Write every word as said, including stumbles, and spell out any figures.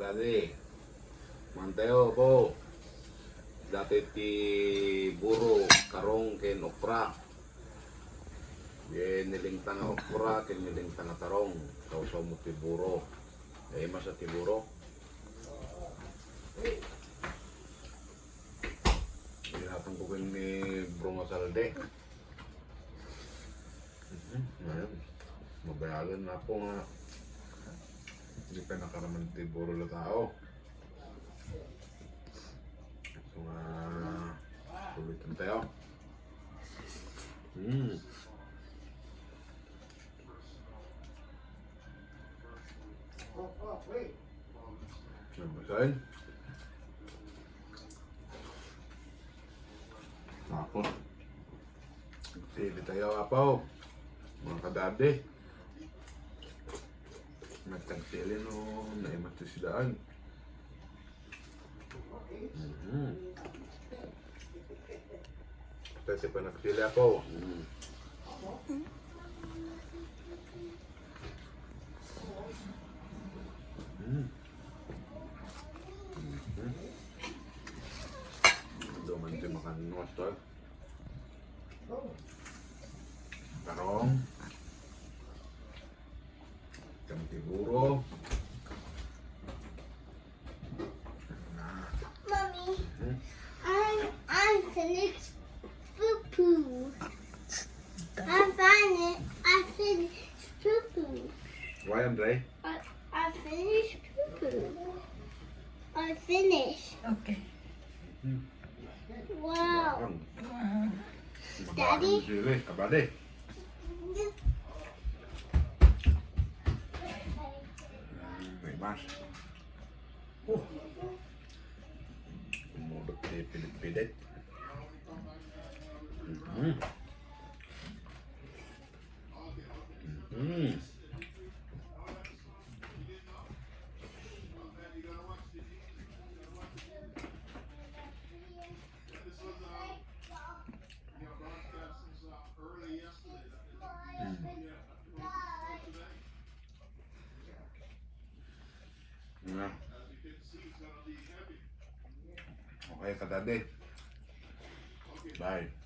Adi, mantayo, apo. Dati ti buro, tarong, ken okra. Ye, nilingta nga okra, ken nilingta nga tarong. Sawsaw mo ti buro. Ye, masa ti buro. Ilatang ko ken ni Bro nga salde. Mhm, ngayon, mabayagan na ako nga hindi pa nakaraman ti buro na tao. So nga, ulitin tayo. Mm. Namasan. Tapos, sili tayo, apo. Mga kadadi. Nagtagsili no, naimat si daan. Mhm. Kasi pa nagsili ako. Mm. Mm. Mhm. Duman ti makan mo, Astor. Tarong. Kami ti buro. Mommy, Hmm? I I finished poo poo. I finished I finished poo poo. Why, Andre? I I finished poo poo. I finished. Okay. Hmm. Wow. Ang Daddy? Ang sili, kabali. Hmm, may mas. Oh. Kumulot ti pilit-pilit. Mhm. Mhm. Mm. Nga. Okay, kadadi. Bye.